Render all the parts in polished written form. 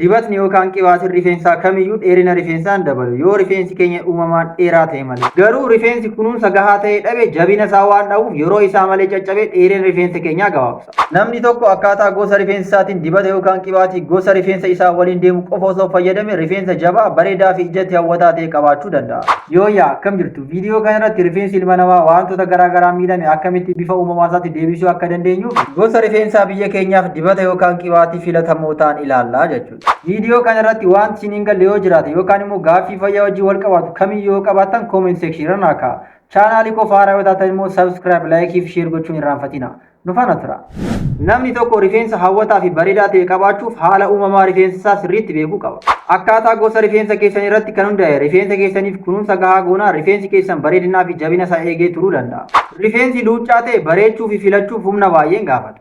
Dibatni yookaan qibaatiin rifeensaa kamiyyuu dheerina rifeensaa hin dabalu yoo rifeensi keenya uumamaan dheeraa ta'e malee. Garuu rifeensi kunuunsa gahaa ta'e dhabe jabina isaa waan dhabuuf yeroo isaa malee caccabee dheerina rifeensa keenyaa gabaabsa. Namni tokko akkaataa gosa rifeensa isaatiin dibata yookaan qibaatii gosa rifeensa isaa waliin deemu qofa osoo fayyadame rifeensa jabaa, bareedaa fi ijatti hawwataa ta'e qabaachuu danda'a. Yooyyaa, akkam jirtu? Viidiyoo kana irratti rifeensi ilma namaa wantoota garaa garaan miidhame akkamitti bifa uumamaa isaatti deebisuu akka dandeenyu gosa rifeensaa biyya keenyaaf dibata yookaan qibaatii filatamoo ta'an ilaallaa jechuudha. Viidiyoo kana irratti wanti isin hin galle yoo jiraate yookaan immoo gaaffii fayyaa wajjin wal qabaatu kamiyyuu yoo qabaattan comment section irra naa kaa'a. Chaanaalii koo haaraa yoo taatan immoo subscribe, like fi share gochuun hin irraanfatina. Nu faana tura. Namni tokko rifeensa hawwataa fi bareedaa ta'e qabaachuuf haala uumamaa rifeensa isaa sirriitti beekuu qaba. Akkaataa gosa rifeensa keessan irratti kan hundaa'e rifeensa keessaniif kunuunsa gahaa goonaa rifeensi keessan bareedinaa fi jabina isaa eegee turuu danda'a. Rifeensi luuccaa ta'e bareechuu fi filachuuf humna baay'een gaafata.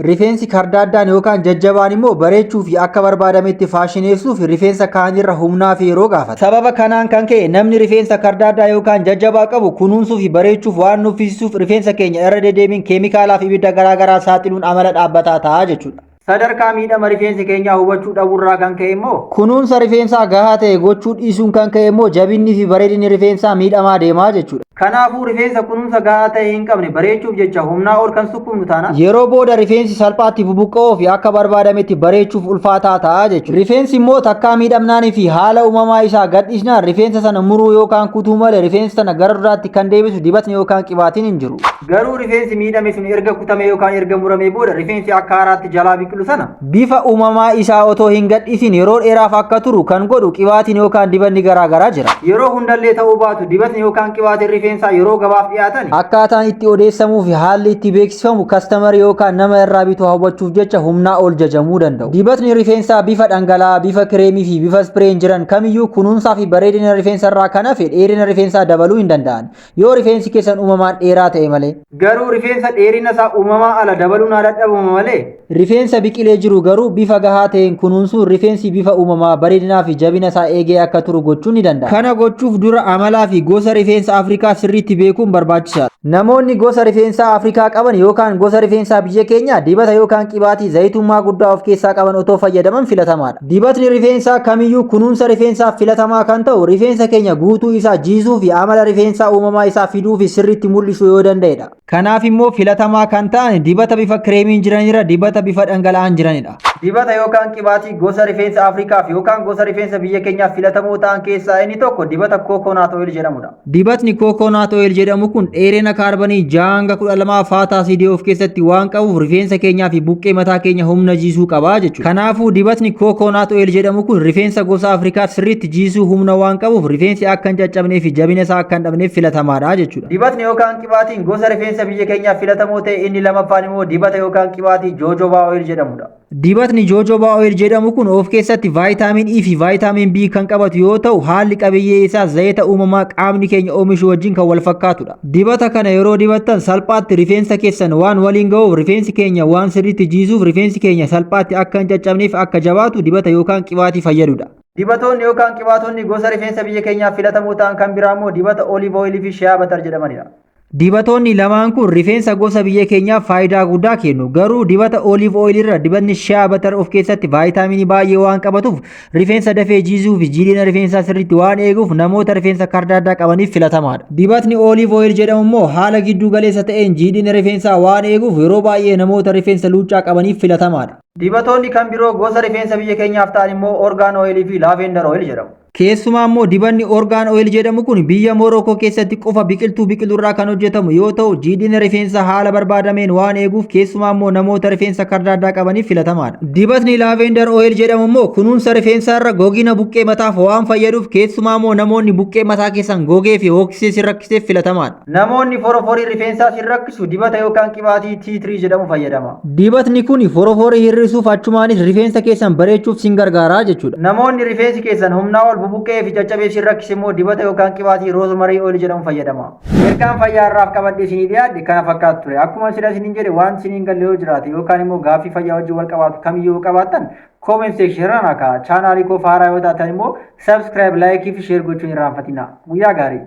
Rifeensi kardaaddaan yookaan jajjabaan immoo bareechuu fi akka barbaadametti faashineessuuf rifeensa kaanirra humnaa fi yeroo gaafata. Sababa kanaan kan ka'e namni rifeensa kardaaddaa yookaan jajjabaa qabu kunuunsuu fi bareechuuf waan nuffisiisuuf rifeensa keenya irra deddeebiin keemikaalaa fi ibidda garaagaraa saaxiluun amala dhaabbataa ta'a jechuudha. Sadarkaa miidhama rifeensi keenyaa hubachuu dhabuurraa kan ka'e immoo Kunuunsa rifeensaa gahaa ta'e gochuu dhiisuun kan ka'e immoo jabinni fi bareedinni rifeensaa miidhamaa deemaa jechuudha. Kanaafuu rifeensa kunuunsa gahaa ta'e hin qabne bareechuuf jecha humnaa ol kan sukkumnu taana Yeroo booda rifeensi salphaatti bubuqqa'uu fi akka barbaadametti bareechuuf ulfaataa ta'a jechuudha. Rifeensi immoo takkaa miidhamnaanii fi haala uumamaa isaa gadhiisnaan rifeensa sana muruu yookaan kutuu malee rifeensa sana gara duraatti kan deebisu dibatni yookaan qibaatiin hin jiru. Garuu rifeensi miidhame sun erga kutame yookaan erga muramee booda rifeensi akka haaraatti jalaa biqilu sana Bifa uumamaa isaa otoo hin gadhiisin yeroo dheeraaf akka turu kan godhu qibaatiin yookaan dibanni garaa garaa jira. Yeroo hundallee ta'uu baatu dibatni yookaan qibaatiin rifeensaa yeroo gabaaf dhiyaatan Akkaataan itti odeessamuu fi haalli itti beeksifamu customer yookaan nama irraa bitu hawwachuuf jecha humnaa ol jajamuu danda'u. Dibatni rifeensaa bifa dhangala'aa, bifa kireemii fi bifa sprayn jiran kamiyyuu kunuunsaa fi bareedina rifeensa irraa kan hafe dheerina rifeensaa dabaluu hin danda'an. Yoo rifeensi keessan uumamaan dheeraa ta'e malee. Garuu rifeensa dheerina isaa uumamaa ala dabaluun haa dadhabamu malee Rifeensa biqilee jiru garuu bifa gahaa ta'een kunuunsuun rifeensi bifa uumamaa bareedinaa fi jabina isaa eegee akka turu gochuun ni danda'ama. Kana gochuuf dura amalaa fi gosa rifeensa Afrikaa sirriitti beekuun barbaachisaadha. Namoonni gosa rifeensaa Afrikaa qaban yookaan gosa rifeensaa biyya keenyaa dibata yookaan qibaatii zayitummaa guddaa of keessaa qaban otoo fayyadaman filatamaadha. Dibatni rifeensaa kamiyyuu kunuunsa rifeensaaf filatamaa kan ta'u rifeensa keenya guutuu isaa jiisuu fi amala rifeensaa uumamaa isaa fiduu fi sirriitti mul'isuu yoo danda'edha. Kanaaf immoo filatamaa kan ta'an dibata bifa kireemiin jiranirra dibata bifa dhangala'aan jiranidha. Dibata yookaan qibaatii gosa rifeensa Afrikaaf yookaan gosa rifeensa biyya keenyaaf filatamoo ta'an keessaa inni tokko dibata coconut oil jedhamudha. Dibatni coconut oil jedhamu kun dheerina kaarbanii 6 hanga 12 fatty acidii of keessatti waan qabuuf rifeensa keenyaa fi buqqee mataa keenya humna jiisuu qaba jechuudha. Kanaafuu dibatni coconut oil jedhamu kun rifeensa gosa Afrikaa sirriitti jiisuu humna waan qabuuf rifeensi akka hin caccabnee fi jabina isaa akka hin dhabneef filatamaadha jechuudha. Dibatni yookaan qibaatiin gosa rifeensa biyya keenyaaf filatamoo ta'e inni lamaffaan immoo dibata yookaan qibaatii jojoba oil jedhamudha. Dibatni jojoba oil jedhamu kun of keessatti vitamin E fi vitamin B kan qabatu yoo ta'u, haalli qabiyyee isaa zayita uumamaa qaamni keenya oomishu wajjin kan wal fakkaatudha. Dibata kana yeroo dibattan salphaatti rifeensa keessan waan waliin ga'uuf, rifeensi keenya waan sirriitti jiisuuf, rifeensi keenya salphaatti akka hin caccabneef akka jabaatu dibata yookaan qibaatii fayyadudha. Dibatoonni yookaan qibaatonni gosa rifeensa biyya keenyaaf filatamoo ta'an kan biraa immoo dibata olive oil fi shea butter jedhamanidha. Dibatoonni lamaan kun rifeensa gosa biyya keenyaaf faayidaa guddaa kennu. Garuu dibata olive oil irra dibatni shea butter of keessatti vaayitaaminii baay'ee waan qabatuuf, rifeensa dafee jiisuu fi jiidhina rifeensaa sirriitti waan eeguuf namoota rifeensa kardaaddaa qabaniif filatamaadha. Dibatni olive oil jedhamu immoo haala giddu galeessa ta'een jiidhina rifeensaa waan eeguuf yeroo baay'ee namoota rifeensa luuccaa qabaniif filatamaadha. Dibatoonni kan biroo gosa rifeensa biyya keenyaaf ta'an immoo argan oil fi lavender oil jedhamu. Keessumaa immoo dibanni argan oil jedhamu kun biyya Moorookoo keessatti qofa biqiltuu biqilurraa kan hojjetamu yoo ta'u, jiidhina rifeensaa haala barbaadameen waan eeguuf keessumaa immoo namoota rifeensa kardaaddaa qabaniif filatamaadha. Dibatni lavender oil jedhamu immoo kunuunsa rifeensaa irra gogina buqqee mataaf waan fayyaduuf, keessumaa immoo namoonni buqqee mataa keessan gogee fi hooksisee si rakkiseef filatamaadha. Namoonni foroforii rifeensaa si rakkisu dibata yookaan qibaatii tea tree jedhamu fayyadama. Dibatni kun foroforii hir'isuuf, achumaanis rifeensa keessan bareechuuf sin gargaara jechuudha. Namoonni rifeensi keessan humnaa ol bubuqqee fi caccabee si rakkise immoo dibata yookaan qibaatii rosemary oil jedhamu fayyadama. Ergaan fayyaa irraaf qabadhee isinii dhiyaadhe kana fakkaatu ture. Akkuma sila isiniin jedhe, waan isiniin galle yoo jiraate yookaan immoo gaaffii fayyaa wajjin wal qabaatu kamiyyuu yoo qabaattan comment section irra naa kaa'aa. Chaanaalii koo haaraa yoo taatan immoo subscribe, like fi share gochuun hin irraanfatinaa. Guyyaa gaarii.